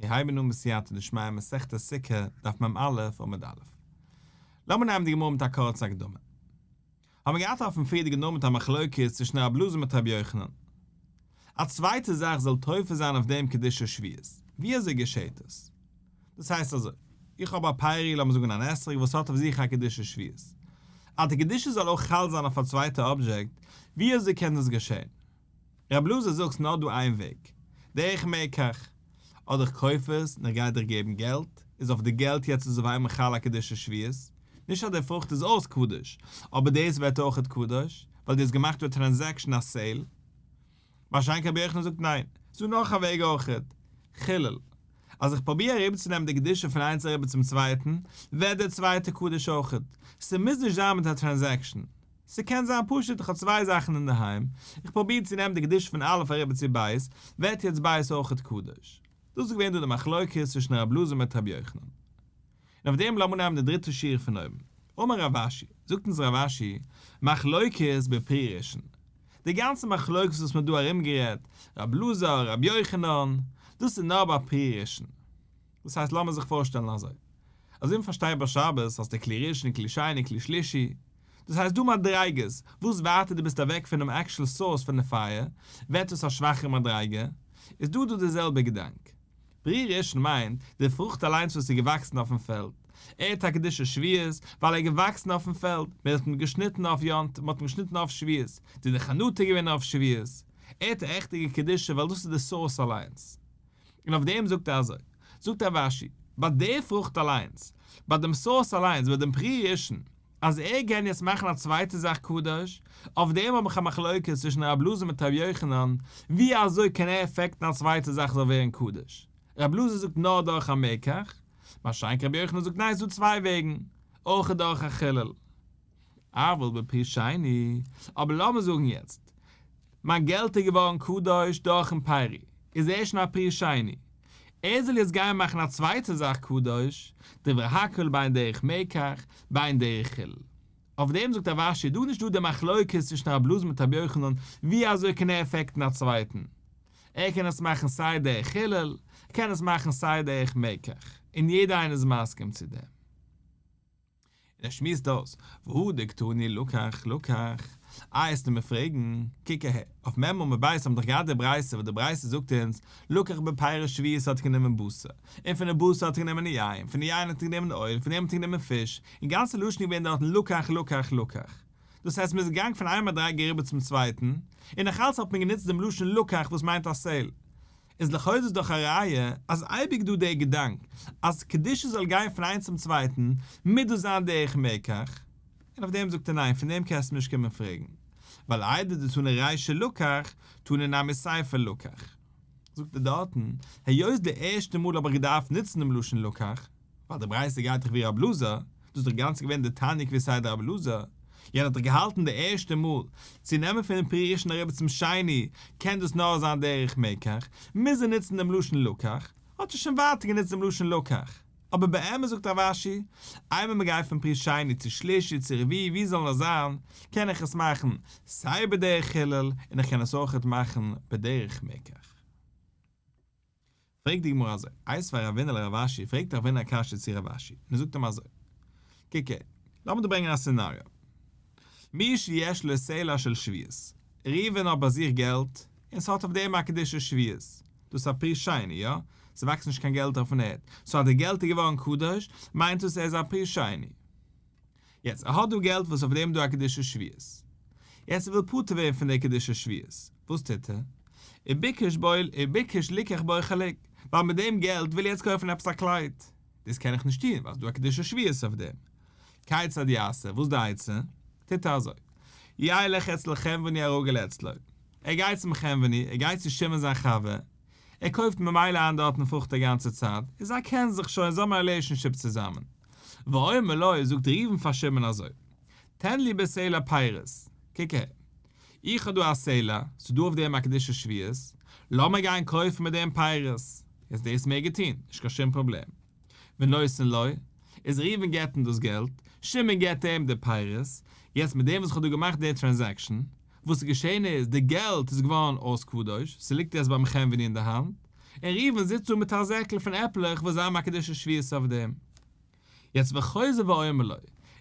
מיר הייבן אן בסייעתא דשמיא מסכת סוכה, דף מ"א עמוד א'. לאמיר נעמען די גמרא מיט א קורצע הקדמה. האבן מיר געהאט אויפן פריערדיגן עמוד א מחלוקת צווישן רב אלעזר מיט רבי יוחנן. א צווייטע זאך זאל תופס זיין אויף דעם קדושת שביעית. ווי אזוי געשעהט עס? דאס הייסט אזוי, איך האב א פרי, לאמיר זאגן אן אתרוג וואס האט אויף זיך א קדושת שביעית. אז די קדושה זאל אויך חל זיין אויף א צווייטע אבזשעקט, ווי אזוי קען דאס געשעהן? רב אלעזר זאגט ס'נאר דא איין וועג, דרך מקח, אדער איך קויף עס און איך גיי דיך געבן געלט, איז אויף די געלט יעצט איז אויף איינמאל חל א קדושת שביעית, נישט אז די פרוכט איז אויס קדוש, אבער דאס ווערט אויכעט קדוש, ווייל דו האסט געמאכט דא א transaction א sale. מה שאין כן רבי יוחנן זאגט ניין, ס'דא נאך א וועג אויכעט, חילול. אז איך פרוביר אריבערצונעמען די קדושה פון איינס אריבער צום צווייטן, ווערט דער צווייטער קדוש אויכעט, ס'מוז נישט זיין מיט א transaction. ס'קען זיין פשוט איך האב צוויי זאכן אינדערהיים, איך פרוביר צו נעמען די קדושה פון א' אריבער צו ב', ווערט יעצט ב' אויכעט קדוש. דאס איז געווען דא די מחלוקת צווישן רב אלעזר מיט רבי יוחנן. און אויף דעם לאמיר נעמען די דריטע שורה פון אויבן. אמר רב אשי, זאגט אונז רב אשי, מחלוקת בפרי ראשון. די גאנצע מחלוקת וואס מ'האט דא ארומגערעדט, רב אלעזר, רבי יוחנן, דאס איז נאר ביי פרי ראשון. דאס הייסט לאמיר זיך פארשטעלן אזוי, אזוי ווי מ'פארשטייט ביי שבת האסטו כלי ראשון כלי שני כלי שלישי, דאס הייסט דא מדריגות, וואס ווייטער דו ביסט אוועק פונעם actual source פון די פייער, ווערט עס א שוואכערע מדריגה, איז דא דא די זעלבע געדאנק. פרי ראשון מיינט, די פרוכט אליינס וואס איז געוואקסן אויפן פעלד. ער האט א קדושת שביעית, ווייל ער איז געוואקסן אויפן פעלד, מען האט אים געשניטן אויף יום טוב, מען האט אים געשניטן אויף שביעית, די די חנטה איז געווען אויף שביעית. ער האט א עכטיגע קדושה ווייל דאס איז די source אליינס. און אויף דעם זאגט ער אזוי, זאגט רב אשי, ביי די פרוכט אליינס, ביי דעם source אליינס, ביי דעם פרי ראשון, אז ער קען יעצט מאכן א צווייטע זאך קדוש, אויף דעם האב איך א מחלוקת צווישן רב אלעזר מיט רבי יוחנן, ווי אזוי קען ער עפעקטן א צווייטע זאך זאל ווערן קדוש? רב אלעזר זאגט נאר דורך א מקח, מה שאין כן רבי יוחנן זאגט ניין ס'דא צוויי וועגן, אויך דורך א חילול. אבל בפרי שני, אבער לאמיר זאגן יעצט, מיין געלט איז געווארן קדוש דורכן פרי, איז ער שוין א פרי שני, ער זאל יעצט גיין מאכן א צווייטע זאך קדוש, דברי הכל בין דרך מקח, בין דרך חילול. אויף דעם זאגט רב אשי, דא איז נישט דא די מחלוקת צווישן רב אלעזר מיט רבי יוחנן, ווי אזוי קען ער עפעקטן א צווייטן? ער קען עס מאכן סיי דרך חילול, ער קען עס מאכן סיי דרך מקח, און יעדער איינער איז מסכים צו דעם. און ער שמועסט אויס, והא דקתני לקח לקח, איי עסטו מיר פרעגן, קוק אהער, אויף מ' עמוד ב' האבן דאך געהאט די ברייתא וואס די ברייתא זאגט אונז, לקח בפירות שביעית האט גענומען בשר, און פון די בשר האט ער גענומען יין, פון די יין האט ער גענומען אויל, פון דעם האט ער גענומען פיש, און גאנצע לשון איז געווען דארטן לקח לקח לקח. דאס הייסט מ'איז געגאנגען פון איין מדריגה אריבער צום צווייטן, און נאכאלץ האט מען גענוצט דעם לשון לקח וואס מיינט א sale. איז לכאו' דאס דאך א ראיה אז אייביג דא דער געדאנק אז קדושה זאל גיין פון איינס צום צווייטן מוז דאס זיין דרך מקח, און אויף דעם זאגט ער ניין פון דעם קענסטו מיר נישט קומען פרעגן, ווייל איידי דתנא רישא לקח תנא נמי סיפא לקח. זאגט ער דארטן, היות די ערשטע מאל האב איך געדארפט נוצן דעם לשון לקח, ווייל די ברייתא גייט דאך ווי רב אלעזר, דאס איז דאך גאנץ געווען די תניא כוותיה דרב אלעזר, יענער האט דאך געהאלטן די ערשטע מאל, צו נעמען פונעם פרי ראשון אריבער צום שני, קען דאס נאר זיין דרך מקח, מוז ער נוצן דעם לשון לקח, האט ער שוין ווייטער גענוצט דעם לשון לקח. אבער באמת זאגט רב אשי, איינמאל מען גייט פון פרי שני צו שלישי צו רביעי ווי זאל נאר זיין, קען איך עס מאכן סיי בדרך חילול און איך קען עס אויכעט מאכן בדרך מקח. פרעגט די גמרא אזוי, איתיביה רבינא לרב אשי, פרעגט רבינא א קשיא צו רב אשי, און ער זאגט אים אזוי, קוק הער, לאמיר דא ברענגען א scenario, מי שיש לו סלע של שביעית, ראובן האט ביי זיך געלט, און ס'האט אויף דעם א קדושת שביעית, דאס איז א פרי שני, יא? ס'וואקסט נישט קיין געלט אויפן ערד, so אז די געלט איז געווארן קדוש, מיינט דאס ער איז א פרי שני. יעצט, ער האט דא געלט וואס אויף דעם איז דא א קדושת שביעית. יעצט ער וויל פטור ווערן פון די קדושת שביעית, וואס טוט ער? וביקש בו, וביקש ליקח בו חלוק, ווייל מיט דעם געלט וויל ער יעצט קויפן עפעס א קלייד. דאס קען איך נישט טון, ווייל ס'איז דא א קדושת שביעית אויף דעם. כיצד יעשה, וואס איז די עצה? טוט ער אזוי. ילך אצל חנווני הרגיל אצלו. ער גייט צום חנווני, ער גייט צו שמעון זיין חבר, ער קויפט ממילא איין דארטן פרוכט א גאנצע צייט, און זיי קענען זיך שוין, זיי האבן א relationship צוזאמען. ואומר לו, זאגט ראובן פאר שמעון אזוי, תן לי בסלע פירות, קוק אהער, איך האב דא א סלע, ס'איז דא אויף דעם א קדושת שביעית, לאמיר גיין קויפן מיט דעם פירות, איז דאס מעג ער טון, נישט קיין שום פראבלעם. ונותן לו, איז ראובן געבט אים דאס געלט, שמעון געבט אים די פירות, יעצט מיט דעם וואס איך האב דא געמאכט די transaction, וואס איז געשען איז, די געלט איז געווארן אויס קדוש, ס'ליגט יעצט ביים חנווני אין די האנט, און ראובן זיצט דא מיט א זעקל פון עפלעך וואס זיי האבן א קדושת שביעית אויף דעם. יעצט וחוזר ואומר לו,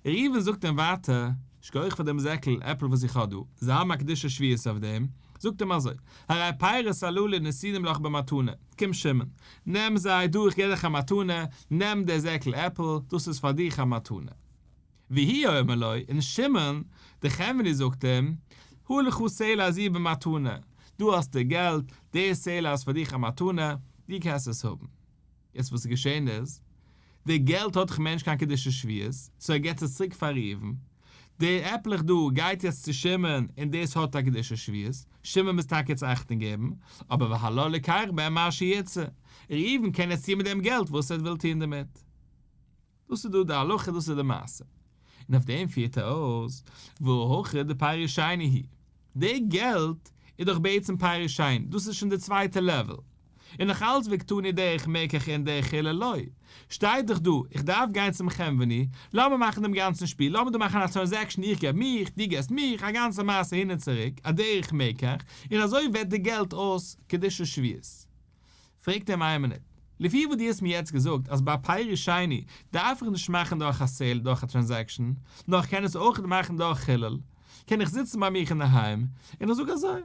ראובן זאגט אים ווייטער, שכוח פאר דעם זעקל עפל וואס איך האב דא, זיי האבן א קדושת שביעית אויף דעם, זאגט אים אזוי, הרי פירות הללו נתונים לך במתנה, קום שמעון, נעם זיי דא איך געב דיך א מתנה, נעם די זעקל עפל, דאס איז פאר דיך א מתנה. והוא אומר לו, און שמעון, דער חנווני זאגט אים, הא לך סלע זו במתנה, דא האסטו געלט, די סלע איז פאר דיך א מתנה, דו קענסט עס האבן. יעצט וואס איז געשען איז, די געלט האט דאך מער נישט קיין קדושת שביעית, סאו ער געט עס צוריק פאר ראובן, די עפלעך דא גייט יעצט צו שמעון און דאס האט א קדושת שביעית, שמעון מוז טאקע יעצט אכטונג געבן, אבער והלה לוקח בהם מה שירצה, ראובן קען יעצט טון מיט דעם געלט וואס ער וויל טון דערמיט. דאס איז דא די הלכה, דאס איז די מעשה. און אויף דעם פירט ער אויס, והא הכא דפרי שני הוא. די געלט איז דאך בעצם פרי שני, דאס איז שוין די צווייטע לעוועל. און נאך אלץ וקתני דרך מקח אין דרך חילול לא. שטייט דאך דא, איך דארף גיין צום חנווני, לאמיר מאכן דעם גאנצן שפיל, לאמיר דא מאכן א טרענזעקשאן איך געב מיך, דו געבסט מיך, א גאנצע מעשה הין און צוריק, א דרך מקח, און אזוי ווערט די געלט אויס קדושת שביעית. פרעגט אים איין מינוט, לפי וואס דו האסט מיר יעצט געזאגט אז ביי פרי שני דארף איך נישט מאכן דורך א סעיל דורך א טרענזעקשאן, נאר איך קען עס אויך מאכן דורך חילול, קען איך זיצן ביי מיך אינדערהיים און איך זאג אזוי,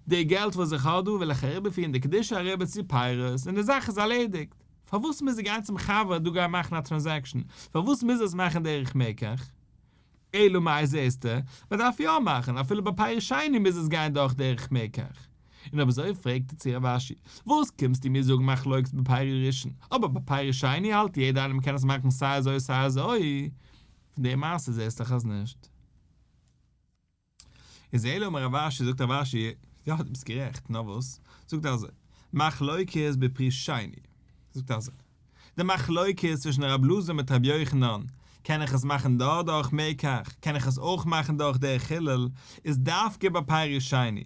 די געלט וואס איך האב דא וויל איך אריבערפירן די קדושה אריבער צו פירות און די זאך איז ארלעדיגט, פארוואס מוז איך גיין צום חבר דא גיין מאכן א טרענזעקשאן, פארוואס מוז עס מאכן דרך מקח? אלא מאי זעסטו, מען דארף יא מאכן, אפילו ביי פרי שני מוז עס גיין דורך דרך מקח. און אויב אזוי פרעגט ער צו רב אשי, וואס קומסטו מיר זאגן מחלוקת בפרי ראשון, אבער ביי פרי שני האלט יעדער איינער מען קען עס מאכן סיי אזוי סיי אזוי, פון די מעשה זעסטו דאך אז נישט. איז אלא אמר רב אשי, זאגט רב אשי, יא דו ביסט גערעכט, נאר וואס, זאגט ער אזוי, מחלוקת בפרי שני, זאגט ער אזוי, די מחלוקת צווישן רב אלעזר מיט רבי יוחנן, קען איך עס מאכן נאר דורך מקח, קען איך עס אויך מאכן דורך דרך חילול, איז דווקא ביי פרי שני,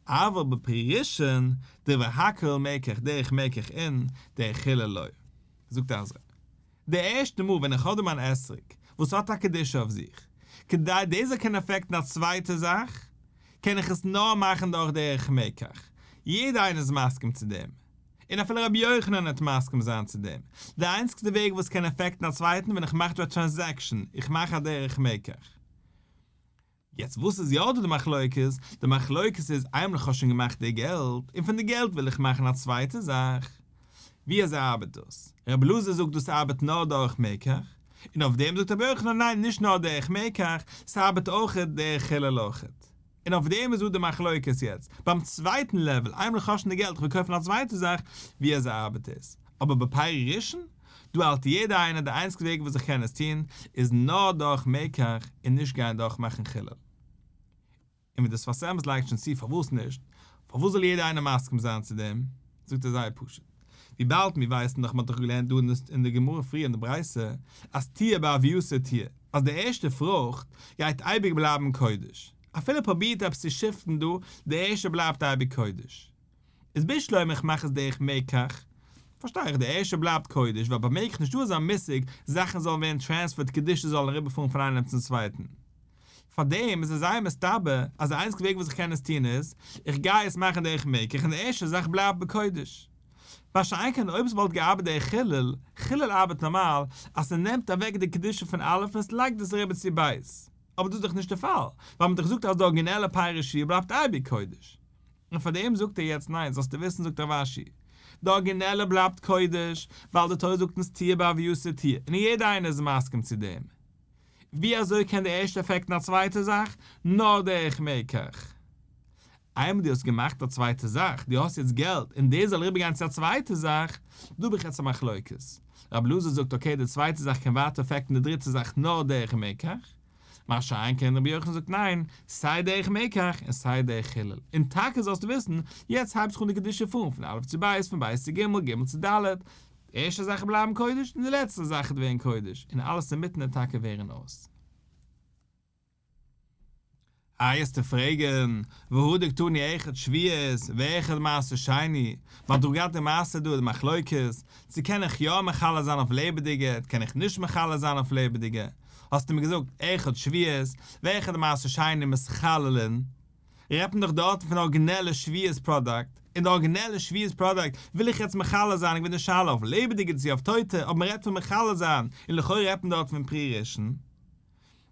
אבל בפרי ראשון, דברי הכל מקח דרך מקח אין, דרך חילול לא. זאגט ער אזוי, די ערשטע מאל ווען איך האב דא מיין אתרוג וואס האט א קדושה אויף זיך, כדי דאס זאל קענען אפעקטן א צווייטע זאך, קען איך עס נאר מאכן דורך דרך מקח, יעדער איינער איז מסכים צו דעם, און אפילו רבי יוחנן וועט מסכים זיין צו דעם, די איינציגסטע וועג וואס קען אפעקטן א צווייטן ווען איך מאך דא א טרענזעקשאן, איך מאך א דרך מקח. יעצט וואס איז יא דא די מחלוקת? די מחלוקת איז איינמאל איך האב שוין געמאכט די געלט, און פון די געלט וויל איך מאכן א צווייטע זאך, ווי אזוי ארבעט דאס? רבי אלעזר זאגט דאס ארבעט נאר דורך מקח, און אויף דעם זאגט רבי יוחנן ניין נישט נאר דרך מקח, ס'ארבעט אויכעט דרך חילול אויכעט. און אויף דעם איז דא די מחלוקת יעצט, ביים צווייטן לעוועל, איינמאל איך האב שוין די געלט איך וויל קויפן א צווייטע זאך, ווי אזוי ארבעט עס? אבער בפרי ראשון? דא האלט יעדער איינער די איינציגסטע וועג וואס איך קען עס טון איז נאר דורך מקח און נישט גיין דורך מאכן חילול. און ווי די שפת אמת לייגט שוין צו פארוואס נישט? פארוואס זאל יעדער איינער מסכים זיין צו דעם? זאגט ער זייער פשוט. וויבאלד מיר ווייסן דאך מען האט דאך געלערנט דא אין די גמרא פריער אין די ברייתא אז תהיה בהוייתה תהיה אז די ערשטע פרוכט גייט אייביג בלייבן קודש אפילו פרובירט עפעס צו שיפטן דא די ערשטע בלייבט אייביג קודש. איז בשלמא איך מאך עס דרך מקח, פארשטיי איך די ערשטע בלייבט קודש ווייל ביי מקח נישטא אזא מושג זאכן זאלן ווערן טרענספערט קדושה זאל אריבערפארן פון איינעם צום צווייטן. פארדעם איז עס זייער מסתבר אז די איינציגסטע וועג וואס איך קען עס טון איז איך גיי עס מאכן דרך מקח און די ערשטע זאך בלייבט בקודש. מה שאין כן אויב עס וואלט געארבעט דרך חילול, חילול ארבעט נארמאל אז ס'נעמט אוועק די קדושה פון א' און עס לייגט עס אריבער צו ב'. אבער דאס איז דאך נישט די פאל, ווייל מ'האט דאך געזאגט אז די ארגינעלע פרי שביעי בלייבט אייביג קודש. און פאר דעם זאגט ער יעצט ניין זאלסטו וויסן זאגט רב אשי די ארגינעלע בלייבט קודש ווייל די תורה זאגט אונז תהיה בהוייתה תהיה און יעדער איינער איז מסכים צו דעם ווי אזוי קען די ערשטע אפעקטן א צווייטע זאך נאר דרך מקח איינמאל דו האסט געמאכט א צווייטע זאך דו האסט יעצט געלט און דאס זאל אריבערגיין צו א צווייטע זאך דא האב איך יעצט א מחלוקת רב אלעזר זאגט okay די צווייטע זאך קען ווייטער אפעקטן די דריטע זאך נאר דרך מקח מה שאין כן רבי יוחנן זאגט ניין, סיי דרך מקח און סיי דרך חילול, און טאקע זאלסטו וויסן, יעצט הייבט זיך אן די קדושה פארן פון א' צו ב', פון ב' צו ג', ג' צו ד', די ערשטע זאך בלייבן קודש און די לעצטע זאך וועט ווערן קודש, און אלעס אינמיטן וועט טאקע ווערן אויס. איי וועסטו פרעגן, והא דקתני אחד שביעית ואחד מעשר שני, מען האט דאך געהאט די מעשה דא די מחלוקת, צו קען איך יא מחלל זיין אויף לעבעדיגע, קען איך נישט מחלל זיין אויף לעבעדיגע, האסטו מיר געזאגט אחד שביעית ואחד מעשר שני מתחללין, רעדט מען דאך דארטן פון ארגינעלע שביעית פראדאקט, און די ארגינעלע שביעית פראדאקט וויל איך יעצט מכלה זיין, געווען די שאלה אויף לעבעדיגע צו אויף טויטע, אבער מען רעדט פון מכלה זיין, און לכאורה רעדט מען דארט פון פרי ראשון.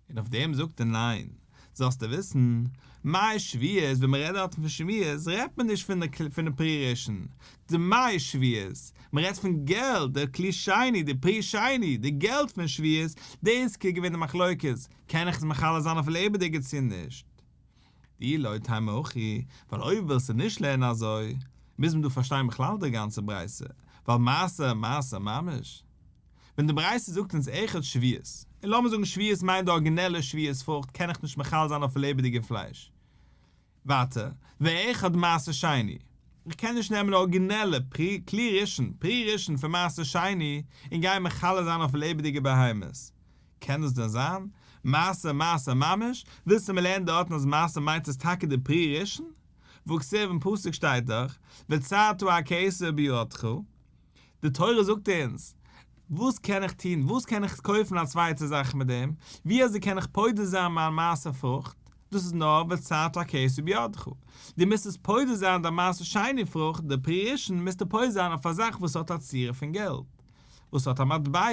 און אויף דעם זאגט ער ניין, זאלסטו וויסן, מאי שביעית ווען מען רעדט דארטן פון שביעית רעדט מען נישט פון די פון די פרי ראשון, דמי שביעית, מען רעדט פון געלט, די כלי שני, די פרי שני, די געלט פון שביעית, דאס איז געווען די מחלוקת, קען איך עס מכלה זיין אויף לעבעדיגע צו נישט? דאי לא תימא הכי, ווייל אויב ווילסטו נישט לערנען אזוי, מוז מען דא פארשטיין בכלל די גאנצע ברייתא, ווייל מעשר מעשר ממש. ווען די ברייתא זאגט אונז אחד שביעית, און לאמיר זאגן שביעית מיינט די ארגינעלע שביעית פרוכט קען איך נישט מכלה זיין אויף לעבעדיגע פלייש. ווייטער, ואחד מעשר שני, איך קען נישט נעמען ארגינעלע פרי כלי ראשון, פרי ראשון פון מעשר שני, און גיין מכלה זיין אויף לעבעדיגע בהמות. קען דאס דען זיין? מעשר מעשר ממש? ווילסטו מיר לערנען דארטן אז מעשר מיינט עס טאקע די פרי ראשון? והכתיב אין פסוק שטייט דאך, וצרת הכסף בידך. די תורה זאגט אונז, וואס קען איך טון, וואס קען איך קויפן א צווייטע זאך מיט דעם, ווי אזוי קען איך פודה זיין מיין מעשר פרוכט, דאס איז נאר וצרת הכסף בידך, דו מוזט עס פודה זיין דיין מעשר שני פרוכט, די פרי ראשון מוזטו פודה זיין אויף א זאך וואס האט א צורה פון געלט, וואס האט א מטבע,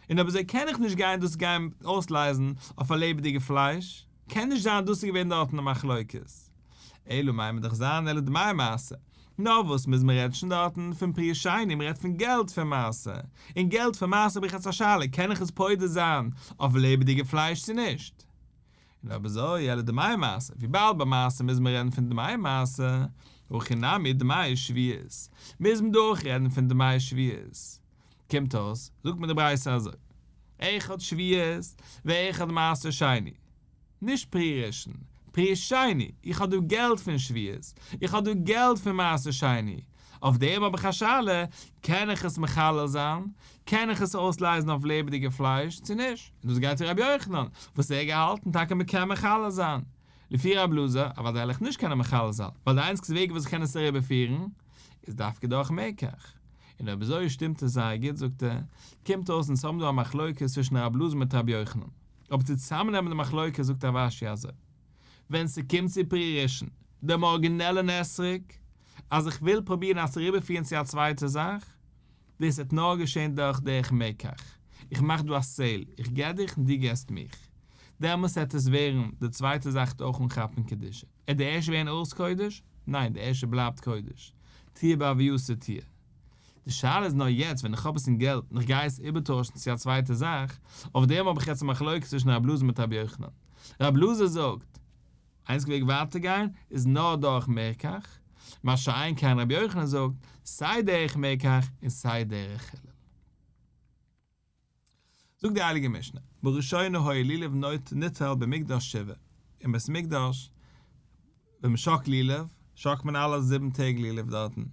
און אויב אזוי קען איך נישט גיין דאס גיין אויסלייזן אויף א לעבעדיגע פלייש, קען נישט זיין דאס איז געווען דארטן די מחלוקת. אלא מאי מוז דאך זיין אלא דמי מעשר. נאר וואס מוז מען רעדן שוין דארטן פון פרי שני, מען רעדט פון געלט פון מעשר, און געלט פון מעשר האב איך יעצט א שאלה קען איך עס פודה זיין אויף לעבעדיגע פלייש צו נישט? און אויב אזוי אלא דמי מעשר, וויבאלד ביי מעשר מוז מען רעדן פון דמי מעשר, הכא נמי דמי שביעית, מוז מען דא אויך רעדן פון דמי שביעית. קומט אויס, זאגט מיר די ברייתא אזוי, אחד שביעית ואחד מעשר שני. נישט פרי ראשון, פרי שני, איך האב דא געלט פון שביעית, איך האב דא געלט פון מעשר שני, אויף דעם האב איך א שאלה, קען איך עס מכלה זיין, קען איך עס אויסלייזן אויף לעבעדיגע פלייש, צו נישט? און דאס גייט ווי רבי יוחנן, וואס ער האט געהאלטן טאקע מען קען מכלה זיין. לפי רבי אלעזר, אוודאי וועל איך נישט קענען מכלה זיין, ווייל די איינציגסטע וועג וואס איך קען עס אריבערפירן, איז דווקא דורך מקח. און אויב אזוי שטימט עס זייער גוט זאגט ער, קומט אויס אונז האבן דא א מחלוקת צווישן רבי אלעזר מיט רבי יוחנן. אבער צו צוזאמנעמען די מחלוקת זאגט רב אשי אזוי, ווען ס'קומט צו פרי ראשון, דעם ארגינעלן אתרוג, אז איך וויל פרובירן עס אריבערפירן צו א צווייטע זאך, דאס וועט נאר געשען דורך דרך מקח, איך מאך דא א sale, איך געב דיך און דו געבסט מיך, דעמאלס וועט עס ווערן, די צווייטע זאך וועט אויך אנכאפן קדושה. עט די ערשטע ווערן אויס קודש? ניין, די ערשטע בלייבט קודש. תהיה בהווייתה תהיה. די שאלה איז נאר יעצט ווען איך האב עס אין געלט און איך גיי עס איבערטוישן צו א צווייטע זאך, אויף דעם האב איך יעצט א מחלוקת צווישן רב אלעזר מיט רבי יוחנן. רב אלעזר זאגט, איינציגע וועג ווייטער גיין איז נאר דורך מקח, מה שאין כן רבי יוחנן זאגט, סיי דרך מקח און סיי דרך חילול. זאגט די הייליגע משנה, בראשונה היה לולב ניטל במקדש שבעה, אין בית מקדש ווען מען שאקלט לולב, שאקלט מען אלע זיבן טעג לולב דארטן,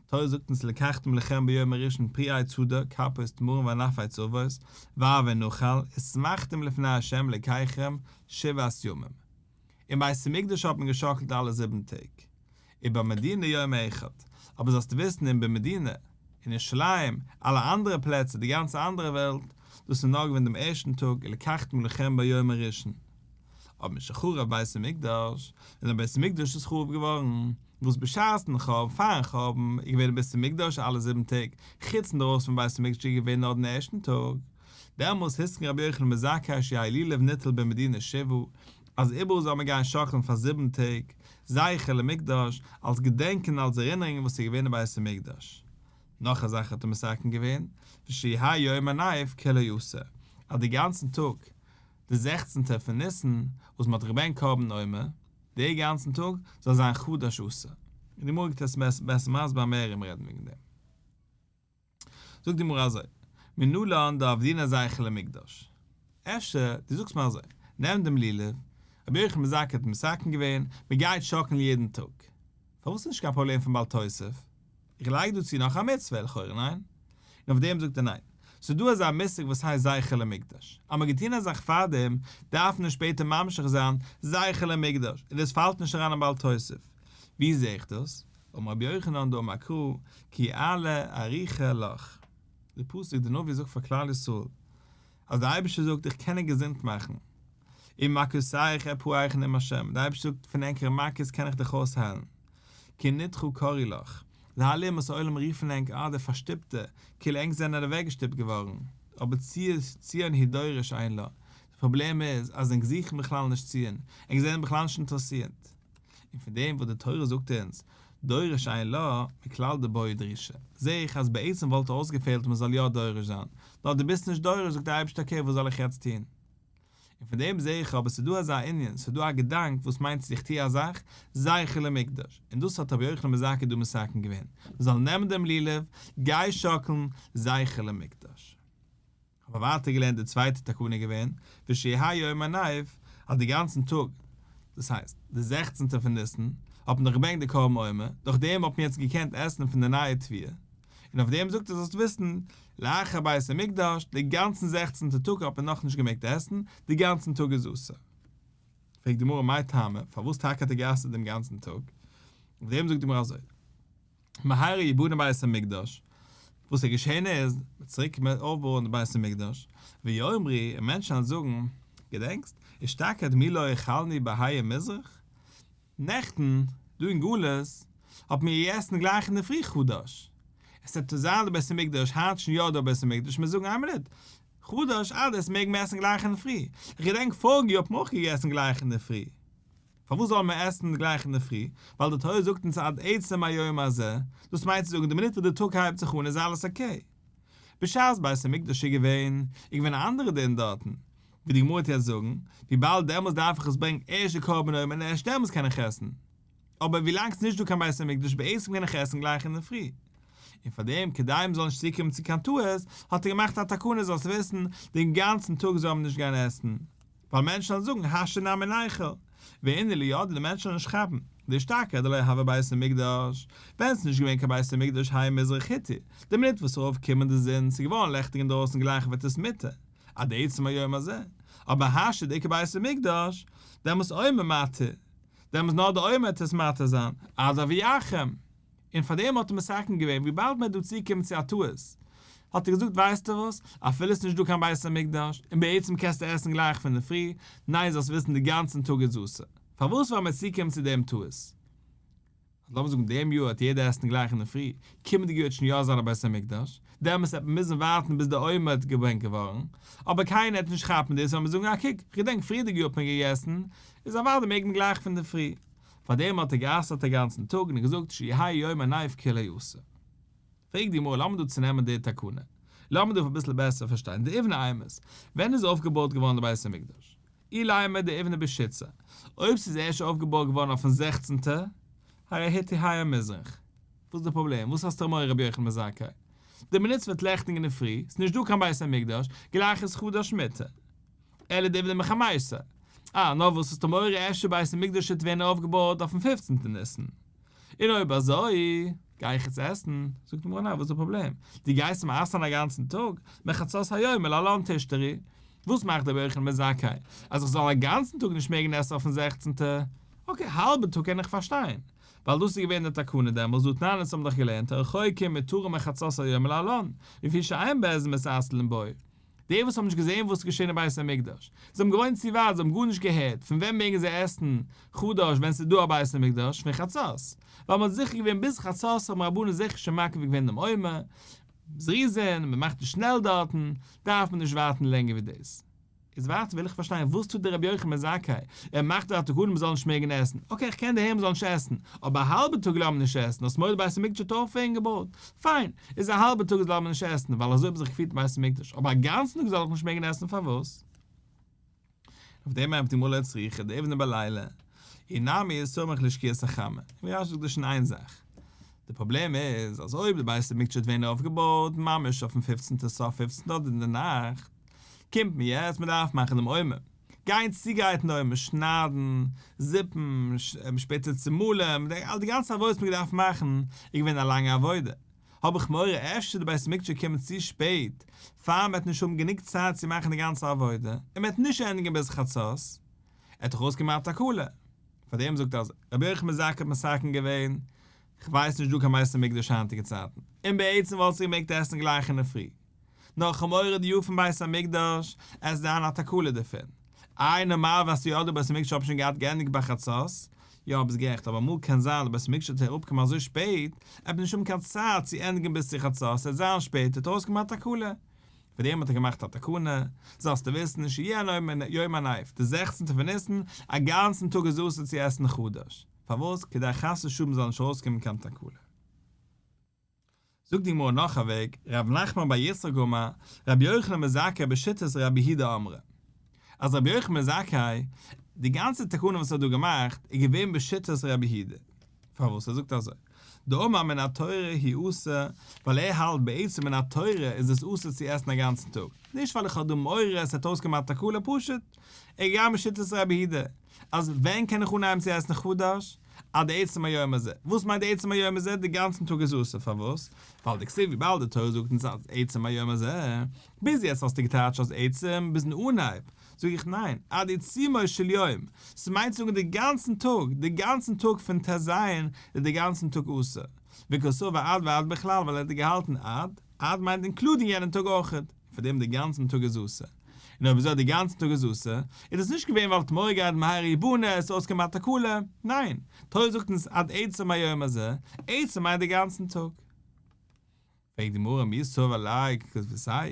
תורה זאגט אונז ולקחתם לכם ביום הראשון פרי עץ הדר כפות תמרים וענף עץ עבות וערבי נחל ושמחתם לפני ה' אלקיכם שבעת ימים. אין בית המקדש האט מען געשאקלט אלע זיבן טעג, ובמדינה יום אחד, אבער זאלסטו וויסן אין במדינה, אין ירושלים, אלע אנדערע פלעצער, די גאנצע אנדערע וועלט, דאס איז נאר געווען דעם ערשטן טאג ולקחתם לכם ביום הראשון. אבער משחרב בית המקדש, ווען דער בית המקדש איז חרוב געווארן, וואס בשעת'ן חורבן, פאר'ן חורבן, איז געווען אין בית המקדש אלע זיבן טעג, חוץ אינדרויסן פון בית המקדש איז געווען נאר דעם ערשטן טאג, דעמאלס התקין רבי יוחנן בן זכאי שיהא לולב ניטל במדינה שבעה, אז איבעראל זאל מען גיין שאקלן פאר זיבן טעג, זכר למקדש, אלס געדענקען אלס ערינערונג וואס איז געווען אין בית המקדש. נאך א זאך האט ער מתקן געווען, ושיהא יום הנף כולו אסור, אז די גאנצן טאג, די זעכצנטע פון ניסן, וואס מען האט געברענגט קרבן עומר, די גאנצן טאג זאל זיין חדש אסור. און די גמרא גייט עס בעסער מסביר מער ארום רעדן וועגן דעם. זאגט די גמרא אזוי, מנלן דעבדינן זכר למקדש. אפשר, דו זאגסט מיר אזוי, נעם דעם לולב, רבי יוחנן בן זכאי האט מתקן געווען, מען גייט שאקלן יעדן טאג. פארוואס איז נישט קיין פראבלעם פון בל תוסיף? איך לייג דא צו נאך א מצוה, לכאורה ניין? און אויף דעם זאגט ער ניין. ס'איז דא אזא מושג וואס הייסט זכר למקדש. אז מ'האט געטון א זאך פארדעם, דארף מען נישט שפעטער ממשיך זיין זכר למקדש, און דאס פאלט נישט אריין אין בל תוסיף. ווי זע איך דאס? אמר רבי יוחנן דאמר קרא כי אעלה ארוכה לך. די פסוק די נביא זאגט פאר כלל ישראל אז די אייבערשטער זאגט איך קען ענק געזונט מאכן וממכותיך ארפאך נאם השם, די אייבערשטער זאגט פון ענקערע מכות קען איך דיך אויסהיילן. כי נדחה קראו לך, די אלע אומות העולם רופן ענק אה די פארשטופטע, כאילו ענק זענען אוועקגעשטופט געווארן, אבער ציון היא דורש אין לה, די פראבלעם איז אז ענק זוכן בכלל נישט ציון, ענק זענען בכלל נישט אינטערעסירט. און פון דעם וואס די תורה זאגט אונז דורש אין לה, מכלל דבעי דרישה, זע איך אז בעצם וואלט אויסגעפעלט מען זאל יא דורש זיין, נאר דו ביסט נישט דורש זאגט דער אייבערשטער okay וואס זאל איך יעצט טון? און פון דעם זע איך אבער ס'איז דא אזא ענין, ס'איז דא א געדאנק וואס מיינט אז איך טו א זאך, זכר למקדש, און דאס האט רבי יוחנן בן זכאי דא מתקן געווען, מ'זאל נעמען דעם לולב, גיי שאקלן, זכר למקדש. האבן מיר ווייטער געלערנט די צווייטע תקנה געווען, ושיהא יום הנף, אז די גאנצן טאג, דאס הייסט, די זעכצנטע פון ניסן, האט מען דאך געברענגט די קרבן עומר, דורך דעם האט מען יעצט געקענט עסן פון די נייע תבואה, און אויף דעם זאגט ער זאלסט וויסן, לאחר בית המקדש, די גאנצן זעכצנטע טאג האט מען נאכנישט געמעגט עסן, די גאנצן טאג איז אסור. פרעגט די גמרא מאי טעמא, פארוואס טאקע האט ער גע'אסר'ט דעם גאנצן טאג? אויף דעם זאגט די גמרא אזוי, מהרה יבנה בית המקדש, וואס איז געשען איז, מ'וועט צוריק אויפבויען די בית המקדש, ויאמרו, און מענטשן וועלן זאגן, געדענקסט, אשתקד מי לא אכלנו בהאי מזרח? נעכטן, דא אין גלות, האט מען געגעסן גלייך אינדערפרי חדש. עס וועט זיין די בית המקדש, היינט שוין יא דא בית המקדש, מיר זאגן איין מינוט, חדש עד מעג מען עסן גלייך אינדערפרי, איך געדענק פאריגע יאר האט מען אויך געגעסן גלייך אינדערפרי. פארוואס זאל מען עסן גלייך אינדערפרי? ווייל די תורה זאגט אונז עד עצם היום הזה, דאס מיינט צו זאגן די מינוט וואס די טאג הייבט זיך אן איז אלעס okay. בשעת בית המקדש איז געווען, איז געווען א אנדערע דין דארטן, ווי די גמרא וועט יעצט זאגן, וויבאלד דעמאלס דארף איך עס ברענגן ערשט די קרבן עומר און ערשט דעמאלס קען איך עסן. אבער ווילאנג ס'איז נישט דא קיין בית המקדש בעצם קען איך עסן גלייך אינדערפרי. און פארדעם כדי מ'זאל נישט צוקומען צו קיין טעות, האט ער געמאכט א תקנה זאלסט וויסן, דעם גאנצן טאג זאל מען נישט גיין עסן. ווייל מענטשן וועלן זאגן השתא נמי ניכול, ואינהו לא ידעי די מענטשן וועלן נישט כאפן, דאשתקד דלא הוה בית המקדש, ווען ס'איז נישט געווען קיין בית המקדש האי מזרח התיר, די מינוט וואס ס'איז ארויף געקומען די זון, ס'איז געווארן לעכטיג אינדרויסן גלייך ווערט עס מותר, עד עצם היום הזה, אבער השתא דאיכא בית המקדש, דעמאלס עומר מתיר, דעמאלס נאר די עומר וועט עס מתיר זיין, עד הביאכם. און פאר דעם האט ער מתקן געווען וויבאלד מען וועט דא צוקומען צו א טעות, האט ער געזאגט ווייסטו וואס, אפילו עס איז נישט דא קיין בית המקדש, און בעצם קענסטו עסן גלייך פון די פרי, ניין זאלסט וויסן די גאנצן טאג איז אסור. פארוואס ווייל מען וועט צוקומען צו דעם טעות? אז לאמיר זאגן דעם יאר וועט יעדער עסן גלייך אין די פרי, קומענדיגע יאר וועט שוין יא זיין א בית המקדש, דעמאלס וועט מען מוזן ווארטן ביז די עומר האט געברענגט געווארן, אבער קיינער וועט נישט כאפן דאס ווייל מען וועט זאגן אה קוק, כ'געדענק פריערדיגע יאר האט מען געגעסן, איז אוודאי מעג מען גלייך פון די פרי. פאר דעם האט ער גע'אסר'ט א גאנצן טאג און געזאגט שיהא יום הנף כולו אסור. פרעגט די גמרא לאמיר דא צונעמען די תקנה, לאמיר דא אביסל בעסער פארשטיין דאיבני אימת, ווען איז אויפגעבויט געווארן די בית המקדש? אילימא דאיבני בשיתסר, אויב ס'איז ערשט אויפגעבויט געווארן אויפן זעכצנטע, הרי התיר האי מזרח. וואס איז די פראבלעם? וואס האסטו מורא רבי יוחנן בן זכאי? די מינוט ס'ווערט לעכטיג אינדערפרי, ס'איז נישט דא קיין בית המקדש, גלייך איז חדש מותר. אלא דאיבני בחמיסר. אה, נאר וואס האסטו מורא אפשר בית המקדש וועט ווערן אויפגעבויט אויפן פופצנטן ניסן? און אויב אזוי, גיי איך יעצט עסן? זאגט די גמרא ניין, וואס איז די פראבלעם? דו גייסט אים אסר'ן א גאנצן טאג? מחצות היום ולהלן תשתרי. וואס מאכט רבי יוחנן בן זכאי? אז איך זאל א גאנצן טאג נישט מעגן עסן אויפן זעכצנטע? okay, האלבע טאג קען איך פארשטיין, ווייל דאס איז געווען די תקנה דעמאלס, דהא תנן אונז האבן דאך געלערנט הרחוקים מותרים מחצות היום ולהלן, לפי שאין בית דין מתעצלין בו. די וואס האבן נישט געזען וואס איז געשען אין בית המקדש, זיי האבן געוואוינט צו ווייט, זיי האבן גארנישט געהערט, פון ווען מעגן זיי עסן חדש ווען ס'איז דא א בית המקדש? פון חצות, ווייל מ'האט זיכער געווען ביז חצות האבן רבנן זיכער שוין מקריב געווען דעם עומר, זריזין, מ'מאכט עס שנעל דארטן, דארף מען נישט ווארטן לענגער ווי דאס. איז ווייטער וויל איך פארשטיין וואס טוט דער רבי יוחנן בן זכאי, ער מאכט דא א תקנה מ'זאל נישט מעגן עסן, okay איך קען דערהערן מ'זאל נישט עסן, אבער א האלבע טאג לאמיר נישט עסן, האסט מורא די בית המקדש האט אויך ווערן געבויט, פיין, איז א האלבע טאג זאל מען נישט עסן, ווייל אזוי האט מען זיך געפירט אין בית המקדש, אבער א גאנצן טאג זאל איך נישט מעגן עסן פארוואס? אויף דעם ענטפערט די גמרא לא צריכא דאיבני בלילה, אי נמי סמוך לשקיעת החמה, און ווי רש"י זאגט דא שוין איין זאך, די פראבלעם איז אז אויב די בית המקדש וועט ווערן אויפגעבויט ממש אויפן פופצנטע סוף פופצנטע אדער אין די נאכט, קומט מען יעצט מען דארף מאכן דעם עומר, גיין צוגרייטן די עומר, שניידן, זיפן, שפעטער צומאלן, די גאנצע עבודה וואס מען האט געדארפט מאכן איז געווען א לאנגע עבודה, האב איך מורא אפשר די בית המקדש וועט קומען צו שפעט, פאר מען וועט נישט האבן גענוג צייט צו מאכן די גאנצע עבודה, און מען וועט נישט ענדיגן ביז חצות, ער האט דאך אויסגעמאכט א תקלה. פאר דעם זאגט אז רבי יוחנן בן זכאי האט מתקן געווען, כ'ווייס נישט דא קיין בית המקדש היינטיגע צייטן, און בעצם וואלסטו געמעגט עסן גלייך אינדערפרי, נאר כ'האב מורא די יאר פון בית המקדש, עס זיין א תקלה דערפון. איי נארמאל ווען ס'איז יא דא בית המקדש האב שוין געהאט געענדיגט ביי חצות? יא ביסט גערעכט אבער אמאל קען זיין די בית המקדש וועט אראפקומען אזוי שפעט, ער וועט נישט האבן קיין צייט צו ענדיגן ביז צו חצות, ס'וועט זיין שפעט, וועט אויסקומען א תקלה. פאר דעם האט ער געמאכט א תקנה, זאלסטו וויסן, שיהיה יום הנף, די זעכצנטע פון ניסן, א גאנצן טאג איז אסור צו עסן חדש. פארוואס? כדי חס ושלום זאל נישט ארויסקומען קיין תקלה. זאגט די גמרא נאך א וועג, ר' נחמן בר יצחק אמר, רבי יוחנן בן זכאי בשיטת רבי יהודה אמרה. אז רבי יוחנן בן זכאי, די גאנצע תקנה וואס ער האט דא געמאכט, איז געווען בשיטת רבי יהודה. פארוואס? ער זאגט אזוי, דאמר מן התורה הוא אסור, ווייל ער האלט בעצם מן התורה איז עס אסור צו עסן א גאנצן טאג, נישט ווייל איך האב דא מורא עס וועט אויסקומען א תקלה, פשוט, ער איז געגאנגען בשיטת רבי יהודה, אז ווען קען איך אנהייבן צו עסן חדש? עד עצם היום הזה. וואס מיינט עצם היום הזה? די גאנצן טאג איז אסור. פארוואס? ווייל דכתיב וויבאלד די תורה זאגט אונז אז עצם היום הזה. ביז יעצט האסטו געטייטשט אז עצם ביזן אנהייב. זאג איך ניין, עד עיצומו של יום. ס'מיינט צו זאגן די גאנצן טאג, די גאנצן טאג פון ט ז איז די גאנצן טאג אסור. וקסבר עד ועד בכלל ווייל ער האט געהאלטן עד, עד מיינט including יענעם טאג אויכעט. פאר דעם די גאנצן טאג איז אסור. און אויב אזוי די גאנצן טאג איז אסור, איז דאס נישט געווען ווייל האט מורא געהאט מהרה יבנה עס איז אויסגעקומען א תקלה, ניין, תורה זאגט אונז עד עצם היום הזה, עצם מיינט די גאנצן טאג. פרעגט די גמרא מי סבר לה כוותיה,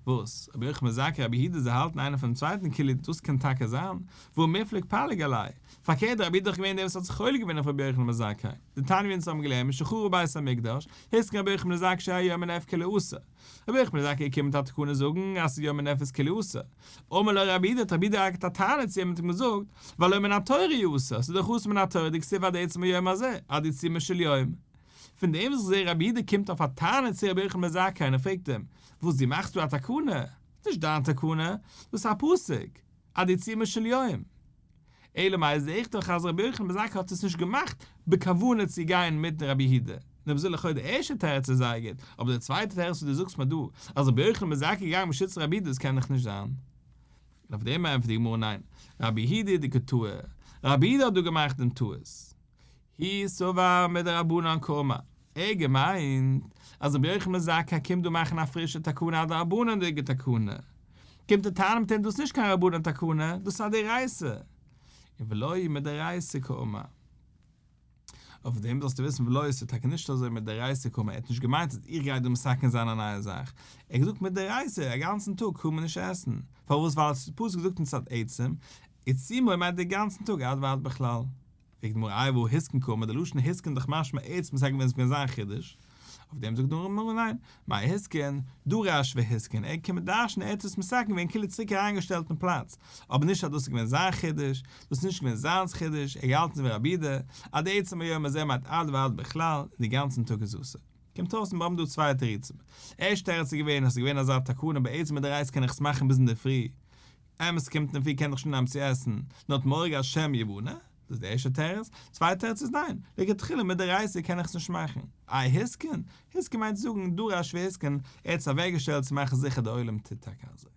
וואס? רבי יוחנן בן זכאי רבי יהודה זיי האלטן איינער פונעם צווייטן כאילו דאס קען טאקע זיין, והא מיפלג פליג עליה, פארקערט רבי יהודה איז דאך געווען דער וואס האט זיך חולק געווען אויף רבי יוחנן בן זכאי, דתניא ווי אונז האבן געלערנט משחרב בית המקדש, התקין רבי יוחנן בן זכאי שיהא יום הנף כולו אסור. רבי יוחנן בן זכאי קומט מיט א תקנה זאגן אז ס'איז יום הנף איז כולו אסור. אמר לו רבי יהודה האט רבי יהודה געהאט א טענה צו אים און האט אים געזאגט, והלא מן התורה הוא אסור, ס'איז דאך אסור מן התורה דכתיב עד עצם היום הזה, עד עיצומו של יום. פון דעם וואס איך זעה רבי יהודה קומט אויף א טענה צו רבי יוחנן בן זכאי און ער פרעגט אים, וואס דו מאכסט דא א תקנה? ס'איז נישט דיין תקנה, דאס איז א פסוק, עד עיצומו של יום. אלא מאי זעה איך דאך אז רבי יוחנן בן זכאי האט עס נישט געמאכט בכוונה צו גיין מיט רבי יהודה, און אויב אזוי לכאו' די ערשטע תירוץ איז זייער גוט, אבער די צווייטע תירוץ וואס דו זאגסט מיר דא אז רבי יוחנן בן זכאי איז געגאנגען בשיטת רבי יהודה דאס קען דאך נישט זיין. און אויף דעם ענטפערט די גמרא ניין, רבי יהודה דקא טעי, רבי יהודה האט דא געמאכט דעם טעות. הוא סבר מדרבנן קאמר, ער האט געמיינט אז רבי יוחנן בן זכאי קומט דא מאכן א פרישע תקנה א דרבנן'דיגע תקנה, קומט ער טענה'ן מיט אים דאס איז נישט קיין רבנן תקנה, דאס איז א דאורייתא, און ולא מדאורייתא קאמר. אויף דעם זאלסטו וויסן ולא עס איז טאקע נישט אזוי מדאורייתא קאמר, ער האט נישט געמיינט אז איך גיי דא מתקן זיין א נייע זאך, ער האט געזאגט מדאורייתא א גאנצן טאג קען מען נישט עסן, פארוואס ווייל עס איז פסוק זאגט אונז עד עצם, עיצומו מיינט די גאנצן טאג עד ועד בכלל. פרעגט די גמרא איי והא התקין קאמר, די לשון התקין איז דאך משמע עץ מסכם ווען עס איז געווען זיין חידוש, אויף דעם זאגט די גמרא ניין, מאי התקין, דרש והתקין, ער קומט דרש'ן ער האט עס מתקן געווען כאילו צוריק אריינגעשטעלט אין פלאץ, אבער נישט אז דאס איז געווען זיין חידוש, דאס איז נישט געווען זיינס חידוש, ער האט געהאלטן ווי רבי יהודה, עד עצם היום הזה מיינט עד ועד בכלל, און די גאנצן טאג איז אסור. קומט אויס מיר האבן דא צוויי תירוצים, ערשטע תירוץ איז געווען אז עס איז געווען אזא תקנה בעצם מדאורייתא קען איך עס מאכן ביז אינדערפרי, אמת ס'קומט אינדערפרי קען איך שוין אנהייבן צו עסן, נאר האט מורא געהאט שמא יבנה, דאס איז די ערשטע תירוץ, צווייטע תירוץ איז ניין, לכתחילה מדאורייתא קען איך עס נישט מאכן, איי התקין? התקין מיינט צו זאגן דרש והתקין, ער האט עס אוועקגעשטעלט צו מאכן זיכער די עולם טוט טאקע אזוי.